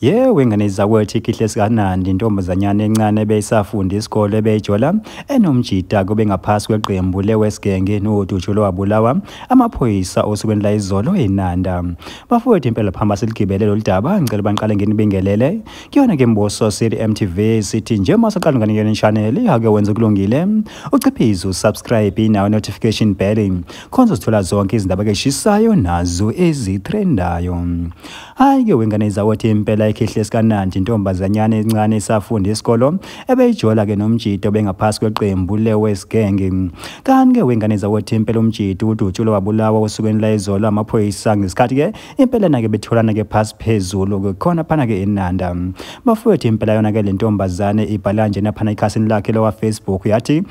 Yewe ngane zakwethu, ikhihle sikaNandi, intombazanyana encane ebeyisafunda isikole ebeyijola enomjita obengaphasi kweqembu le-West Gang nodutshulo wabulawa amaphoyisa osukwini layizolo eNanda. Bafowethu, impela phamba siligibele lolu daba. Ngicela baniqale nginibingelele kuyona ke Mboso City MTV. Sithi nje masaqala ngane yona channel, ake wenze kulungile, uciphize usubscribe nawo notification bell khonza sithola zonke izindaba eshisayo nazo ezitrendayo. Hayi ke wengane zakwethu, impela ikhihle sikaNandi, intombazanyana encane esafunda isikolo ebeyijola ke nomjito bengaphasi kweqembu le-West Gang. Kanti ke wengane zakwethu, impela umjito udutshulo wabulawa osukwini layizolo amaphoyisa ngesikhathi ke impela na ke betholana ke phasi phezulu ke khona phana ke eNanda. Bafowethu, impela yona ke le ntombazane ibhala nje naphana ekhasini lakhe lowa Facebook, yathi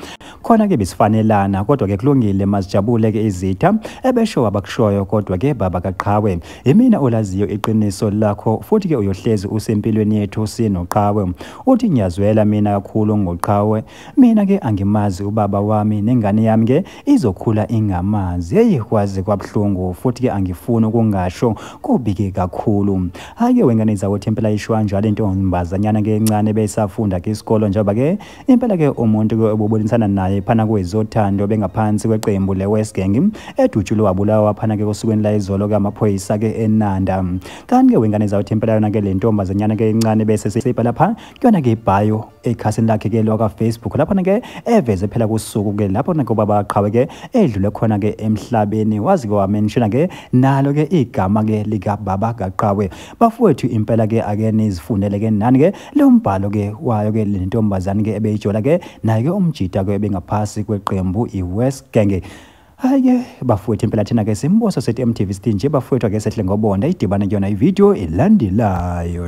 khona ke besifanelana, kodwa ke kulungile, mazijabule ke izitha ebesho abakushoyo, kodwa ke baba kaqhawe, imina olaziyo iqiniso lakho, futhi ke uyohlezi usempilweni yethu sinoqhawe. Uthi ngiyazwela mina kakhulu ngoqhawe, mina ke angimazi ubaba wami, nengane yami ke izokhula ingamazi. Hey, kwaze kwabuhlungu, futhi ke angifuni ukungasho, kubi ke kakhulu. Hayi ke wengane zakwethu, impela isho kanjalo intombazanyana ke encane besafunda ke isikolo, njengoba ke impela ke umuntu ke obubonisana naye phana kwezothando bengaphansi kweqembu le-West Gang edutshulo wabulawa phana ke osukwini layizolo ke amaphoyisa ke eNanda. Kanti ke wengane zawuthi, impela yona ke le ntombazanyana ke encane bese seyibhala pha kuyona ke ibhayo ekhasini lakhe ke lwaka Facebook, lapho ke eveze phela kusuku ke lapho ke ubaba qhawe ke edlule khona ke emhlabeni, wazi ke wamenshina ke nalo ke igama ke lika baba kaqhawe. Bafowethu, impela ke ake nizifundele ke nani ke lo mbhalo ke wayo ke le ntombazane ke ebeyijola ke naye ke umjita ke ebengaphasi kweqembu iWest Gang. Hayi ke bafowethu, impela thina ke Simboso sethi MTV sithi nje bafowethu, ake sehle ngobonda idibane kuyona ivideo elandelayo.